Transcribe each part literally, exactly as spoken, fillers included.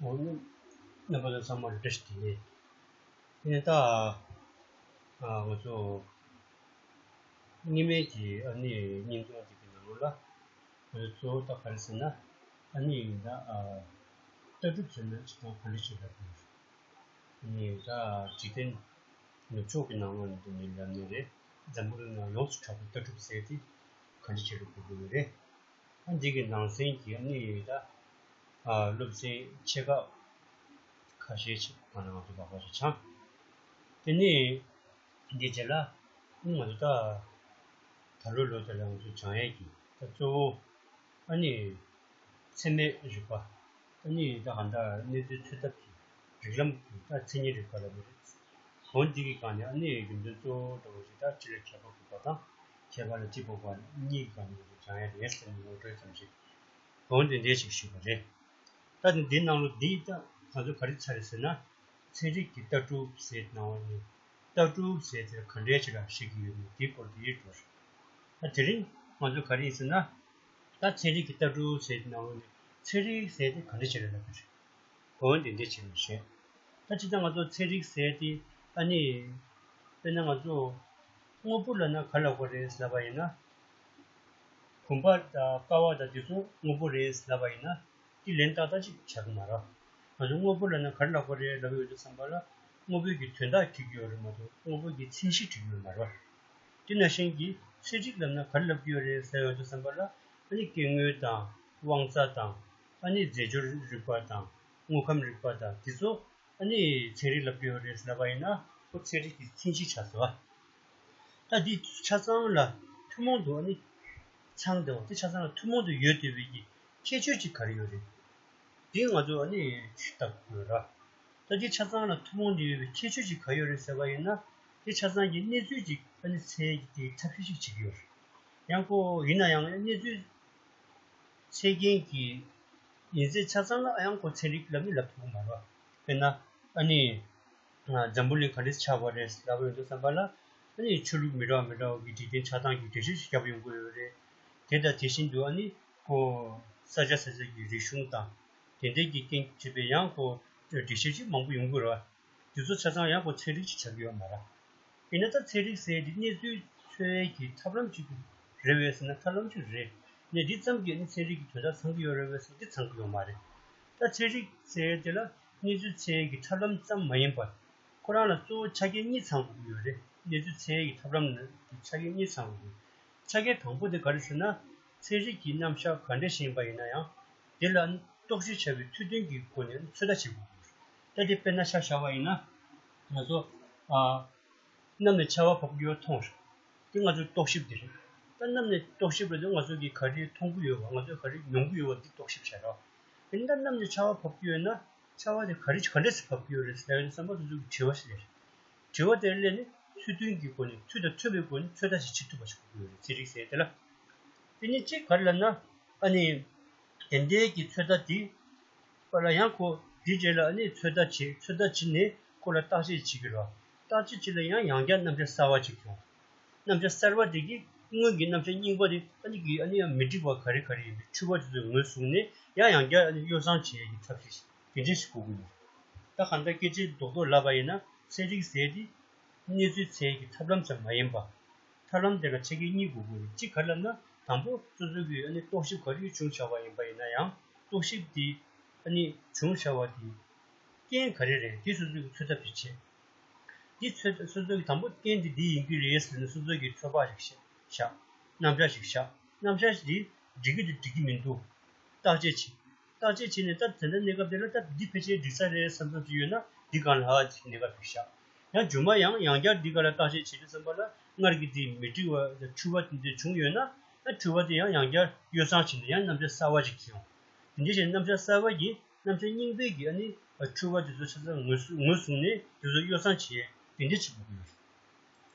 འོ་ན་རྣམ་པ་ཚོ་ཚང་མར་བཀྲ་ཤིས་བདེ་ལེགས། དེ་ནས་ད་ཨ་ང་ཚོ་སྔོན་མའི་གི་ཨ་ནི་བརྙན་ཐུང་དེ་གི་ནང་ལོགས་ལ་ང་ཚོ་གཙོ་བོ་ད་ག་རེ་ཟེར་ན། ཨ་ནི་ད་ཨ་ལྟ་གྲུབ་ཟེར་ན་སྤྱིར་བཏང་ག་འདྲ་ཞིག་ལབ་དགོས་རེད། ཨ་ནི་ད་འཇིག་རྟེན་ནུབ་ཕྱོགས་ཀྱི་ནང་ལོགས་ནས་དེ་ནས་ལབ་ནི་རེད། འཛམ་བུ་གླིང་ནང་ཡོངས་སུ་གྲགས་པའི་ལྟ་གྲུབ་ཟེར་དེ་ག་འདྲ་ཞིག་ལ་གོ་དགོས་ཀྱི་རེད། ཨ་འདི་གི་ནང་ཚན་གྱི་ཨ་ནི་ད་ཨ་སློབ་ཚན་ཆེ་ཁག་ཁ་ཤས་ཤིག་ང་ཚོ་ང་ཚོ་བག་བག་ཞིག་སྦྱངས། དེ་ནས་འདི་རྗེས་ལ་ཨ་ནི་ང་ཚོ་ད་ད་ལོ་ལོ་དེ་ལ་ང་ཚོ་སྦྱང་ཡས་ཀྱི་ད་གཙོ་བོ་ཨ་ནི་ཚད་མའི་རིག་པ། ཨ་ནི་ད་གང་ལྟར་གནས་ཚུལ་འཚོལ་ཐབས་ཀྱི་རིགས་ལམ་གྱི་ད་མཚན་ཉིད་རིག་པ་ལ་མི་རིགས། འོན་འདི་གི་སྒང་ནས་ཨ་ནི་རྒྱུ་མཚན་གཙོ་བོ་འདྲ་བོ་ཞིག་ད་ཕྱི་ལ་ཁྱད་པར་དགུ་པ་དང་ཁྱད་པར་ལ་གཅིག་པ་བར་གཉིས་ཀྱི་སྒང་ནས་སྦྱང་ཡ་རེད་ཟེར་ནས་ངོ་སྤྲོད་ཙམ་ཞིག་འོན་ཏེ་འདྲ་ཞིག་ཞུས་པ་རེད། ད་ནི་འདིའི་ནང་ལོ་འདི་ད་ང་ཚོ་ག་རེ་ཚར་རེད་ཟེར་ན། ཚན་རིག་གི་ལྟ་གྲུབ་ཟེར་ནང་བ་ནི་ལྟ་གྲུབ་ཟེར་དེ་ག་འདྲའི་ཆེད་ལ་བཤད་ཀྱི་ཡོད་མེད་དེའི་སྐོར་དེ་ཡིན་འགྲོ། ད་དེ་རིང་ང་ཚོ་ག་རེ་ཡིན་ཟེར་ན། ད་ཚན་རིག་གི་ལྟ་གྲུབ་ཟེར་དེ་ནང་བ་ནི་ཚན་རིག་ཟེར་དེ་ག་འདྲ་ཆེད་ལ་ལབ་པ་རེད། གོ་བ་འདི་འདྲ་བྱས་ནས་བཤད། ད་ཅི་ད་ང་ཚོ་ཚན་རིག་ཟེར་དེ་ཨ་ནི་དཔེར་ན་ང་ཚོ་དངོས་པོ་ལབ་ན་ག་ལབ་དགོས་རེད་ལབ་པ་ཡིན་ན། གོམ་པ་དང་ཀ་བ་དང་དེ་ཚོ་དངོས་པོ་རེད་ལབ་པ་ཡིན་ན་དེ་ལན་ཏག་ཏག་ཅིག་ཆགས་ཀྱི་མ་རེད། ང་ཚོ་དངོས་པོ་ལབ་ན་ག་རེ་ལབ་དགོས་རེད་ལབ་ཡོང་དུས་ཙམ་པ་ལ་དངོས་པོའི་གི་དོན་དག་འཁྱེར་གྱི་ཡོད་རེད་མ་གཏོགས་དངོས་པོའི་གི་མཚན་གཞི་འཁྱེར་གྱི་ཡོད་མ་རེད། དེ་ནང་བཞིན་གྱི་ཚན་རིག་ལབ་ན་ག་རེ་ལབ་ཀྱི་ཡོད་རེད་ཟེར་ཡོང་དུས་ཙམ་པ་ལ་ཨ་ནི་སྐྱེ་དངོས་དང་དབང་རྩ་དང་། ཨ་ནི་རྫས་སྦྱོར་རིག་པ་དང་། དངོས་ཁམས་རིག་པ་དང་དེ་ཚོ་ཨ་ནི་ཚན་རིག་ལབ་ཀྱི་ཡོད་རེད་ཟེར་ལབ་པ་ཡིན་ན་ཁོ་ཚན་རིག་གི་མཚན་གཞི་ཆགས་སོང་བ། ད་འདི་ཆ་ཚང་ལ་ཐུན་མོང་དུ་ཨ་ནི་ཚང་བསྡད་པ་དེ་ཆ་ཚང་ལ་ཐུན་མོང་དུ་ཡོད་བསྡད་པའི་གི་ཁྱད་ཆོས་ཅིག་ག་རེ་ཡོད་རེད། འདི་ང་ཚོ་ཨ་ནི་ཞུ་ཐབས་དགོས་ར། ད་འདི་ཆ་ཚང་ལ་ཐུན་མོང་དུ་ཡོད་པའི་ཁྱད་ཆོས་ཅིག་ག་ཡོད་རེད་ཟེར་བ་ཡིན་ན། དེ་ཆ་ཚང་གི་གནས་ཚུལ་ཅིག་ཨ་ནི་འཚོལ་གྱི་དེ་ཐབས་ཤེས་ཤིག་བྱེད་ཀྱི་ཡོད་རེད། ཡང་ཁོ་ཡིན་ན་ཡང་གནས་ཚུལ་འཚོལ་མཁན་གྱི་ཡིན་ཚད་ཆ་ཚང་ལ་ཡང་ཁོ་ཚན་རིག་ལབ་ནི་ལབ་ཐུབ་ཀྱི་མ་རེད། དཔེར་ན་ཨ་ནི། འཛམ་བུ་གླིང་ག་འདྲས་ཆགས་པ་རེད་ལབ་ཡོང་དུས་ཙམ་པ་ལ། ཨ་ནི་ཆོས་ལུགས་མི་འདྲ་བ་མི་འདྲ་བ་གི་འཇིག་རྟེན་ཆགས་སྟངས་ཀྱི་འགྲེལ་བཤད་ཞིག་རྒྱབ་ཡོང་གི་ཡོད་རེད། དེ་དང་དེ་བཞིན་དུ་ཨ་ནི་ཁོ་ས་ཆ་ས་ཆ་གི་རིག་གཞུང་དང་དེ་འདྲས་ཀྱི་རྐྱེན་གྱིས་བྱས་པའི་ཡང་ཁོ་འགྲེལ་བཤད་ཞིག་མང་པོ་ཡོང་གི་རེད་བ། དེ་ཚོ་ཆ་ཚང་ཡང་ཁོ་ཚན་རིག་ཅིག་ཆགས་ཀྱི་ཡོད་མ་རེད། ཡིན་ན་ད་ཚན་རིག་ཟེར་དེ་གནས་ཚུལ་འཚོལ་ཡས་ཀྱི་ཐབས་ལམ་ཅིག་རེད་བས་ཟེར་ན་ཐབས་ལམ་ཅིག་རེད། ནས་འདི་ཙམ་གྱིས་ནི་ཚན་རིག་གི་དོན་དག་ཚང་གི་ཡོད་རེད་བས་ཟེར་ན་འདི་ཚང་གི་ཡོད་མ་རེད། ད་ཚན་རིག་ཟེར་དེ་ལ་གནས་ཚུལ་འཚོལ་ཡས་ཀྱི་ཐབས་ལམ་ཙམ་མ་ཡིན་པར། ཁོ་རང་ལ་གཙོ་བོ་ཆ་རྐྱེན་གཉིས་ཚང་དགོས་ཀྱི་ཡོད་རེད། གནས་ཚུལ་འཚོལ་ཡས་ཀྱི་ཐབས་ལམ་ནི་ཆ་རྐྱེན་གཉིས་ཚང་དགོས་ཀྱི་ཡོད། ཆ་རྐྱེན་དང་པོ་དེ་ག་རེ་ཟེར་ན། ཚན་རིག་གི་རྣམ་གཞག་ག་འདྲ་ཞིག་ཡིན་པ་ཡིན་ན་ཡང་། དེ་ལ་རྟོག་ཞིབ་བྱ་བའི་ཚུལ་མཐུན་གྱི་སྒོ་ནས་ཚོད་ལྟ་བྱེད་དགོས་ཀྱི་ཡོད། ད་དེ་དཔེར་ན་ཆ་བཞག་པ་ཡིན་ན། ང་ཚོ་ཨ། གནམ་ནས་ཆར་པ་བབས་ཀྱི་ཡོད་མཐོང་རེད། དེ་ང་ཚོའི་རྟོག་ཞིབ་དེ་རེད། ད་གནམ་ནས་རྟོག་ཞིབ་རེད་དེ་ང་ཚོ་གིས་ག་རེ་མཐོང་གི་ཡོད་པ་ང་ཚོས་ག་རེ་མྱོང་གི་ཡོད་པ་འདི་རྟོག་ཞིབ་བྱས་རོགས། དེ་ནི་ད་གནམ་ནས་ཆར་པ་བབས་ཀྱི་ཡོད་ན་ཆར་པ་དེ་ག་རེ་ག་འདྲས་སེ་བབས་ཀྱི་ཡོད་རེད་ཟེར་ཡོད་ན་བསམ་པ་དེ་ཚོ་གི་དྲི་བ་ཞིག་སླེབས་རེད། དྲི་བ་དེར་སླེབས་ནས་ཚུལ་མཐུན་གྱི་སྒོ་ནས་ཚུལ་དང་མཐུན་པའི་སྒོ་ནས་ཚོད་ལྟ་ཞིག་བྱེད་ཐུབ་པ་ཞིག་དགོས་ཀྱི་ཡོད་རེད་ཚན་རིག་ཟེར་དེ་ལ། དེ་ནི་གཅིག་ག་རེ་ལབ་ན་ཨ་ནི། དེ་འདྲའི་གི་ཚོད་ལྟ་དེ། པ་ལ་ཡང་ཁོ་དེའི་རྗེས་ལ་ཨ་ནི་ཚོད་ལྟ་བྱེད་ཚོད་ལྟ་བྱེད་ནས་ཁོ་ལ་བརྟག་དཔྱད་བྱེད་ཀྱི་རེད། བརྟག་དཔྱད་བྱེད་ལ་ཡང་ཡང་བསྐྱར་རྣམ་གཞག་གསར་བ་ཅིག་བྱུང་། རྣམ་གཞག་གསར་བ་དེ་གིས་སྔོན་གྱི་རྣམ་གཞག་རྙིང་པ་དེ་ཨ་ནི་གི་ཨ་ནི་ཡང་མི་འགྲིག་པ་ག་རེ་ག་རེ་ཡིན་པའི་འཁྲུལ་པ་དེ་ཚོ་ངོས་བཟུང་ནས་ཡང་ཡང་བསྐྱར་ཨ་ནི་ཡོ་བསྲང་བྱེད་ཡས་ཀྱི་ཐབས་ཤེས་དེ་འདྲ་ཞིག་དགོས་ཀྱི་ཡོད། ད་གང་ལྟར་སྐད་ཆའི་རྡོག་རྡོག་ལབ་པ་ཡིན་ན་ཚན་རིག་ཟེར་དེ་གནས་ཚུལ་འཚོལ་ཡས་ཀྱི་ཐབས་ལམ་ཙམ་མ་ཡིན་པ། ཐབས་ལམ་དེ་ལ་ཆ་རྐྱེན་གཉིས་དགོས་ཀྱི་ཡོད། གཅིག་ག་རེ་ལབ་ན་དང་པོ་སོ་སོ་གིས་ཨ་ནི་རྟོག་ཞིབ་ག་རེ་བྱུང་བཞག་པ་ཡིན་པ་ཡིན་ན་ཡང་རྟོག་ཞིབ་དེ་ཨ་ནི་བྱུང་བཞག་པ་དེ་རྐྱེན་ག་རེ་རེད་དེ་སོ་སོ་གིས་ཚོད་ལྟ་དེ་བྱེད། དེ་ཚོད་སོ་སོ་གིས་དང་པོ་རྐྱེན་དེ་འདི་ཡིན་གྱི་རེད་ཟེར་ནས་སོ་སོ་གིས་ཚོད་དཔག་ཞིག་བཞག་རྣམ་གཞག་ཞིག་བཞག་རྣམ་གཞག་དེ་འགྲིག་གི་འདུག་འགྲིག་གི་མི་འདུག་བརྟག་དཔྱད་བྱེད། བརྟག་དཔྱད་བྱས་ནས་ད་དེ་འདྲ་གནས་སྐབས་དེ་ལ་ད་འདི་ཕལ་ཆེར་འགྲིག་ས་རེད་བསམ་བསམ་ཅིག་ཡོད་ན་འདི་སྒང་ལ་ཧ་ཅིག་གནས་སྐབས་ཤིག་བཞག་ཡང་རྗེས་མ་ཡང་ཡང་བསྐྱར་འདི་སྒང་ལ་བརྟག་དཔྱད་བྱེད་དུས་ཙམ་པ་ལ་སྔར་གྱི་དེ་མི་འགྲིག་པ་འཁྲུལ་པ་དེ་འདྲ་བྱུང་ཡོད་ན་ད་འཁྲུལ་པ་དེ་ཡང་ཡང་བསྐྱར་ཡོ་བསྲང་བྱས་ནས་ཡང་རྣམ་གཞག་གསར་པ་ཅིག་བྱེད་ཡོང་། དེ་འདྲ་བྱས་ནས་རྣམ་གཞག་གསར་པ་གིས་རྣམ་གཞག་རྙིང་པའི་གི་ཨ་ནི་འཁྲུལ་པ་དེ་ཚོ་ཆ་ཚང་ངོས་ངོས་བཟུང་ནས་དེ་ཚོ་ཡོ་བསྲང་བྱེད་ཡས་དེ་འདྲ་བྱེད་དགོས་ཀྱི་ཡོད།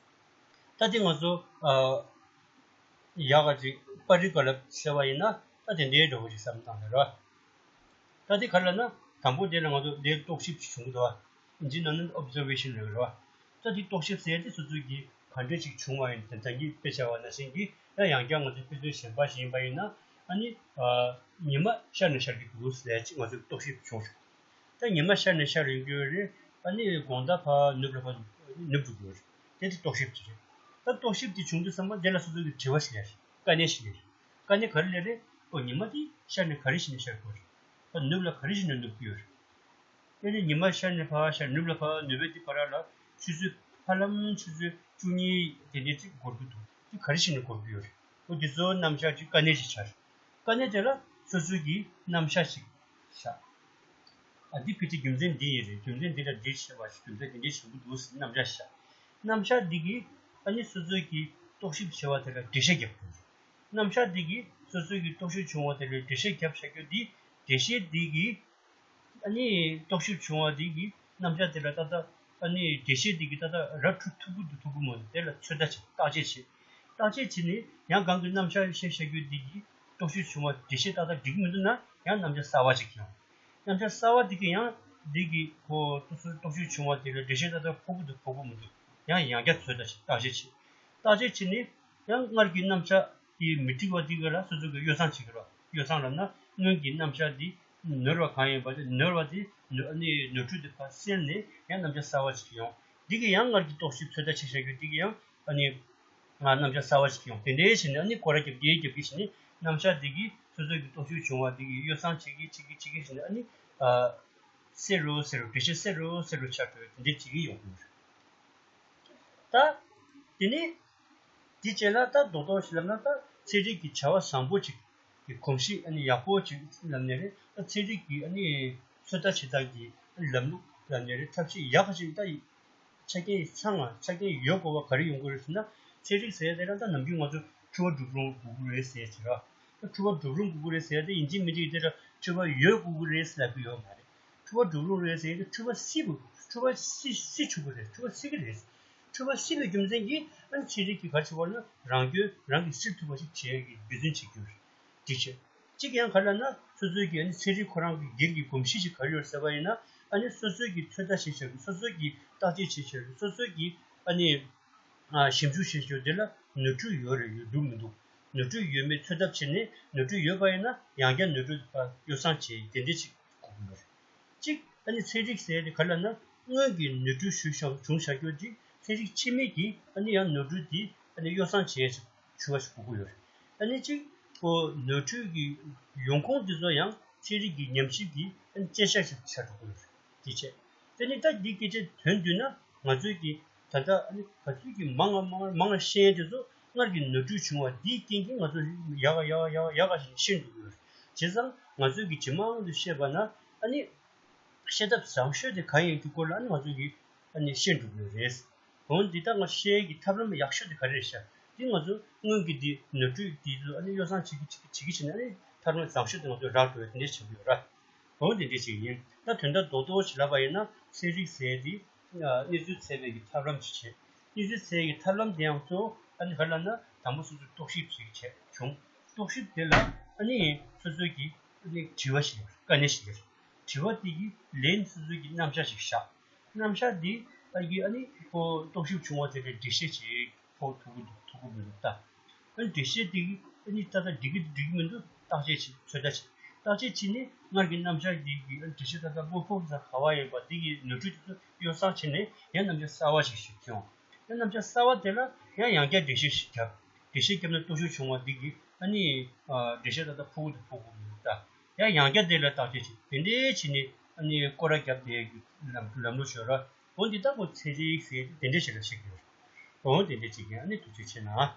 ད་དེ་ང་ཚོ་ཨ། ཡག་ག་ཅིག་པར་རིས་ག་ལ་བཤད་པ་ཡིན་ན་ད་དེ་འདྲའི་འདྲ་བོ་ཞིག་བསམ་བཏང་ནས་རེད་བ། ད་དེ་ག་རེ་ལབ་ན་དང་པོ་དེ་ལ་ང་ཚོ་དེ་རྟོག་ཞིབ་ཅིག་བྱུང་གི་འདུག་བ། ཨིན་ཇིའི་ནང་ནས་observation་ལབ་ཀྱི་རེད་བ། ད་དེ་རྟོག་ཞིབ་ཟེར་དེ་སོ་སོ་གིས་ག་འདྲ་ཅིག་བྱུང་བ་ཡིན་དེ་ད་གིན་དཔེ་བྱས་པ་ནང་བཞིན་གྱི་ཡང་ཡང་བསྐྱར་ང་ཚོས་དཔེ་མཚོན་གཞན་པ་ཞིག་ཡིན་པ་ཡིན་ན་ཨ་ནི་ཉི་མ་ཤར་ནས་ཤར་གྱི་འདུག་ཟེར་ཅིག་ང་ཚོས་རྟོག་ཞིབ་བྱུང་ཤག་ད་ཉི་མ་ཤར་ནས་ཤར་ཡོང་གི་ཡོད་རེད། ཨ་ནི་དགོང་དག་ཕར་ནུབ་ལ་ཕར་ནུབ་འགྲོ་གི་ཡོད་རེད། དེ་དེ་རྟོག་ཞིབ་ཅིག་རེད། ད་རྟོག་ཞིབ་དེ་བྱུང་དུས་ཙམ་པ་དེ་ལ་སོ་སོ་གི་དྲི་བ་ཞིག་སླེབས་རེད། དཀའ་གནད་ཞིག་སླེབས་རེད། དཀའ་གནད་ག་རེ་སླེབས་རེད། ཨོ་ཉི་མ་དེ་ཤར་ནས་ག་རེ་བྱས་ནས་ཤར་གྱི་ཡོད་རེད། ད་ནུབ་ལ་ག་རེ་བྱས་ནས་ནུབ་ཀྱི་ཡོད་རེད། དེ་ནས་ཉི་མ་ཤར་ནས་ཕར་ཤར་ནུབ་ལ་ཕར་ནུབ་པའི་དེ་བར་ལ་ཆུ་ཚོད་ཧ་ལམ་ཆུ་ཚོད་བཅུ་གཉིས་དེ་འདྲའི་ཅིག་འགོར་གྱི་འདུག་དེ་ག་རེ་བྱས་ནས་འགོར་གྱི་ཡོད་རེད། ཨོ་དེ་ཚོ་རྣམ་གཞག་ཅིག་དཀའ་གནད་ཅིག་ཆགས་རེད། དཀའ་གནད་དེ་ལ་སོ་སོ་གི་རྣམ་གཞག་ཅིག་བཞག་ཨ་འདི་ཕལ་ཆེར་རྒྱུ་མཚན་འདི་ཡིན་རེད། རྒྱུ་མཚན་འདི་ལ་འདི་བྱས་པ་ཞིག་རྒྱུ་མཚན་འདི་འདྲའི་བྱུང་གི་འདུག་ཟེར་རྣམ་གཞག་བཞག་རྣམ་གཞག་འདི་གིས་ཨ་ནི་སོ་སོ་གི་རྟོག་ཞིབ་བྱས་པ་དེ་ལ་འགྲེལ་བཤད་རྒྱབ་དགོས་རེད། རྣམ་གཞག་འདི་གིས་སོ་སོ་གི་རྟོག་ཞིབ་བྱུང་བ་དེ་ལ་འགྲེལ་བཤད་རྒྱབ་བྱ་རྒྱུ་འདི་འགྲེལ་བཤད་འདི་གིས་ཨ་ནི་རྟོག་ཞིབ་བྱུང་བ་འདི་གི་རྣམ་གཞག་དེ་ལ་ཏག་ཏག་ཨ་ནི་འགྲེལ་བཤད་འདི་གི་ཏག་ཏག་ར་འཕྲོད་ཐུབ་ཀྱི་འདུག་ཐུབ་ཀྱི་མ་འདུག་དེ་ལ་ཚོད་ལྟ་བྱེད། བརྟག་དཔྱད་བྱེད། བརྟག་དཔྱད་བྱས་ནས་ཡང་གང་གི་རྣམ་གཞག་བཤད་བྱ་རྒྱུ་འདི་གི་རྟོག་ཞིབ་བྱུང་བ་འགྲེལ་བཤད་ཏག་ཏག་འགྲིག་གི་མི་འདུག་ན་ཡང་རྣམ་གཞག་གསར་བ་ཅིག་ཡོང་། རྣམ་གཞག་གསར་བ་འདི་གི་ཡང་འདི་གི་ཁོ་རྟོག་ཞིབ་བྱུང་བ་དེ་ལ་འགྲེལ་བཤད་ཏག་ཏག་ཕོག་གི་འདུག་ཕོག་གི་མི་འདུག་ཡང་ཡང་བསྐྱར་ཚོད་ལྟ་བྱེད། བརྟག་དཔྱད་བྱེད། བརྟག་དཔྱད་བྱས་ནས་ཡང་སྔར་གྱི་རྣམ་གཞག་དེ་མི་འགྲིག་པ་འདི་ག་ལ་སོ་སོ་གི་ཡོ་བསྲང་བྱེད་ཀྱི་རེད། ཡོ་བསྲང་ལབ་ན་སྔོན་གྱི་རྣམ་གཞག་འདི་ནོར་བ་གང་ཡིན་པ་དེ་ནོར་བ་དེ་ནོར་ནི་ནོར་འཁྲུལ་དེ་ཕར་སེལ་ནས་ཡང་རྣམ་གཞག་གསར་བ་ཞིག་ཡོང་། འདི་གི་ཡང་སྔར་གྱི་རྟོག་ཞིབ་ཚོད་ལྟ་བྱེད་བྱ་རྒྱུ་འདི་གི་ཡང་ཨ་ནི་ང་རྣམ་གཞག་གསར་བ་ཞིག་ཡོང་། དེ་འདྲའི་བྱས་ནས་ཨ་ནི་སྐོར་ར་རྒྱབ་ཀྱི་རྒྱབ་ཀྱི་བྱས་ནས་རྣམ་གཞག་འདི་གི་སོ་སོ་གི་རྟོག་ཞིབ་བྱུང་བ་འདི་གི་ཡོ་བསྲང་བྱེད་ཀྱི་བྱེད་ཀྱི་བྱེད་ཀྱི་བྱས་ནས་ཨ་ནི་ཨ་སེལ་རོ་སེལ་རོ་འགྲེལ་བཤད་སེལ་རོ་སེལ་རོ་ཆགས་འགྲོ་བའི་དེ་འདྲའི་བྱེད་ཀྱི་ཡོང་གི་ཡོད་རེད། ད་དེ་ནས་འདི་བྱས་ལ་ད་རྡོག་རྡོག་ཞིག་ལབ་ན་ད་ཚན་རིག་གི་བྱ་བ་བཟང་པོ་ཅིག་གི་གོམས་གཤིས་ཨ་ནི་ཡག་པོ་ཅིག་ལབ་ནས་རེད། ད་ཚན་རིག་གི་ཨ་ནི་ཚོད་ལྟ་བྱེད་སྟངས་ཀྱི་ཨ་ནི་ལམ་ལུགས་ལབ་ནས་རེད། ཐབས་ཤེས་ཡག་ག་ཅིག་ད་ཆ་རྐྱེན་ཚང་བ་ཆ་རྐྱེན་ཡོད་དགོས་པ་ག་རེ་ཡོང་གི་རེད་ཟེར་ན། ཚན་རིག་ཟེར་ཡ་དེ་རང་ད་ནམ་རྒྱུན་ང་ཚོ་འཁྲུལ་བ་སྒྲུབ་རུང་དགོས་ཀྱི་རེད་ཟེར་ཡ་ཅིག་ར། ད་འཁྲུལ་བ་སྒྲུབ་རུང་དགོས་ཀྱི་རེད་ཟེར་ཡ་དེ་ཡིན་གཅིག་མིན་གཅིག་དེ་ར་འཁྲུལ་བ་ཡོད་དགོས་ཀྱི་རེད་ཟེར་ལབ་ཀྱི་ཡོད་མ་རེད། འཁྲུལ་བ་སྒྲུབ་རུང་རེད་ཟེར་ཡ་དེ་འཁྲུལ་བ་སེལ་དགོས། འཁྲུལ་བ་སེལ་སེལ་ཆོག་གི་རེད། འཁྲུལ་བ་སེལ་གྱི་རེད། འཁྲུལ་བ་སེལ་བའི་རྒྱུ་མཚན་གྱིས་ཨ་ནི་ཚན་རིག་གིས་ག་རེ་བྱེད་པ་ལ་རང་སྐྱོན་རང་གིས་སེལ་ཐུབ་པ་ཞིག་བྱེད་ཡ་གི་འབད་བརྩོན་བྱེད་ཀྱི་ཡོད་རེད། འདི་བྱས། གཅིག་ཡང་ག་རེ་ལབ་ན་སོ་སོའི་གི་ཨ་ནི་ཚན་རིག་ཁོ་རང་གི་སྒེར་གྱི་གོམས་གཤིས་ཤིག་ག་རེ་ཡོད་ཟེར་བ་ཡིན་ན། ཨ་ནི་སོ་སོའི་གི་ཚོད་ལྟ་བྱེད་བྱ་རྒྱུ། སོ་སོའི་གི་བརྟག་དཔྱད་བྱེད་བྱ་རྒྱུ། སོ་སོའི་གི་ཨ་ནི་ཨ་ཞིབ་འཇུག་བྱེད་བྱ་རྒྱུ་དེ་ལ་ནོར་འཁྲུལ་ཡོད་རེད་ཡོད་འདུག་མི་འདུག་ནོར་འཁྲུལ་ཡོད་མེད་ཚོད་ལྟ་བྱས་ནས་ནོར་འཁྲུལ་ཡོད་པ་ཡིན་ན་ཡང་བསྐྱར་ནོར་འཁྲུལ་དེ་ཕར་ཡོ་བསྲང་བྱེད་དེ་འདྲ་ཅིག་དགོས་ཀྱི་ཡོད་རེད། གཅིག་ཨ་ནི་ཚན་རིག་ཟེར་ཡ་དེ་ག་རེ་ལབ་ན་སྔོན་གྱི་ནོར་འཁྲུལ་ཞུ་བྱ་བྱུང་བྱ་རྒྱུ་དེ་ཚན་རིག་ཕྱི་མའི་གིས་ཨ་ནི་ཡང་ནོར་འཁྲུལ་དེ་ཨ་ནི་ཡོ་བསྲང་བྱེད་ཡ་ཞིག་ཞུ་བ་ཞིག་དགོས་ཀྱི་ཡོད་རེད། ཨ་ནི་གཅིག་ཁོ་ནོར་འཁྲུལ་གྱི་ཡོང་ཁུངས་འདི་ཚོ་ཡང་ཚན་རིག་གི་ཉམས་ཞིབ་ཀྱི་ཨ་ནི་དཔྱད་བཞག་ཞིག་ཆགས་འགྲོ་གི་ཡོད་རེད། དེ་བྱས། དེ་ནི་ད་འདི་སྐད་ཆ་དོན་བསྡུས་ན་ང་ཚོའི་གི་ད་ལྟ་ཨ་ནི་ག་ཚོད་ཀྱི་མང་ང་མང་ང་མང་ང་ཤེས་ཡ་དེ་ཚོ་སྔར་གྱི་ནོར་འཁྲུལ་བྱུང་བ་འདིའི་རྐྱེན་གྱིས་ང་ཚོ་ཡག་ག་ཡག་ག་ཡག་ག་ཡག་ག་ཞིག་ཤེས་འགྲོ་གི་ཡོད་རེད། བྱས་ཙང་ང་ཚོའི་གི་ཇེ་མང་དུ་བཤད་པ་ན་ཨ་ནི། བཤད་ཐབས་བཟང་ཤོས་དེ་གང་ཡིན་དེ་སྐོར་ལ་ཨ་ནི་ང་ཚོ་གིས་ཨ་ནི་ཤེས་འགྲོ་གི་རེད། འོན་ཏེ་ད་ང་བཤད་ཀྱི་ཐབས་ལམ་ཡག་ཤོས་དེ་ག་རེ་རེད་ཤག་དེ་ང་ཚོ་སྔོན་གྱི་དེ་ནོར་འཁྲུལ་དེ་ཚོ་ཨ་ནི་ཡོ་བསྲང་བྱེད་ཀྱི་བྱེད་ཀྱི་བྱེད་ཀྱི་བྱེད་ནས་ཨ་ནི་ཐབས་ལམ་བཟང་ཤོས་དེ་ང་ཚོས་རག་འགྲོ་བའི་དེ་འདྲས་བྱེད་ཀྱི་ཡོད་ར། འོན་ཏེ་འདི་ཅིག་ཡིན། ད་དོན་དག་རྡོག་རྡོག་ཅིག་ལབ་པ་ཡིན་ན་ཚན་རིག་ཟེར་དེ་གནས་ཚུལ་འཚོལ་བའི་གི་ཐབས་ལམ་ཅིག་བྱེད། གནས་ཚུལ་འཚོལ་བའི་གི་ཐབས་ལམ་དེ་ཡང་གཙོ་བོ་ཨ་ནི་ག་རེ་ལབ་ན་དང་པོ་སོ་སོས་རྟོག་ཞིབ་ཅིག་བྱས་བྱུང་། རྟོག་ཞིབ་དེ་ལ་ཨ་ནི་སོ་སོའི་གི་ཨ་ནི་དྲི་བ་ཞིག་ཡོད་རེད། དཀའ་གནད་ཞིག་ཡོད་རེད། དྲི་བ་དེ་གི་ལན་སོ་སོའི་གི་རྣམ་གཞག་ཅིག་བཞག་རྣམ་གཞག་འདི་ཨ་གི་ཨ་ནི་ཁོ་རྟོག་ཞིབ་བྱུང་བ་དེ་ལ་འགྲེལ་བཤད་ཅིག་ཕོག་ཐུབ་ཀྱི་འདུག་ཐུབ་ཀྱི་མི་འདུག་ལྟ། ཨ་ནི་འགྲེལ་བཤད་དེ་གི་ཨ་ནི་ཏག་ཏག་འགྲིག་གི་འགྲིག་གི་མི་འདུག་བརྟག་དཔྱད་བྱེད། ཚོད་ལྟ་བྱེད། བརྟག་དཔྱད་བྱས་ནས་སྔར་གྱི་རྣམ་གཞག་འདི་གི་ཨ་ནི་འགྲེལ་བཤད་ཏག་ཏག་དངོས་ཕོག་ས་ག་བ་ཡོད་པ་འདི་གི་ནོར་འཁྲུལ་དེ་ཚོ་ཡོ་བསྲང་བྱས་ནས་ཡང་རྣམ་གཞག་གསར་བ་ཞིག་ཞིག་བྱུང་། ཡང་རྣམ་གཞག་གསར་བ་དེ་ལ་ཡང་ཡང་བསྐྱར་འགྲེལ་བཤད་ཞིག་བརྒྱབ། འགྲེལ་བཤད་བརྒྱབ་ནས་རྟོག་ཞིབ་བྱུང་བ་འདི་གི་ཨ་ནི་ཨ་འགྲེལ་བཤད་ཏག་ཏག་ཕོག་གི་འདུག་ཕོག་གི་མི་འདུག་ལྟ། ཡང་ཡང་བསྐྱར་དེ་ལ་བརྟག་དཔྱད་བྱེད། དེ་འདྲའི་བྱས་ནས་ཨ་ནི་སྐོར་ར་བརྒྱབ་བསྡད་ཀྱི་ལམ་ལམ་ལུགས་ཤོད་ར། འོ་འདི་ལྟ་བུ་ཚན་རིག་ཟེར་དེ་འདྲ་ཞིག་ལ་བཤད་ཀྱི་ཡོད་རེད། འོ་དེ་འདྲ་བྱེད་མཁན་ཨ་ནི་ཐུགས་རྗེ་ཆེ་གནང་།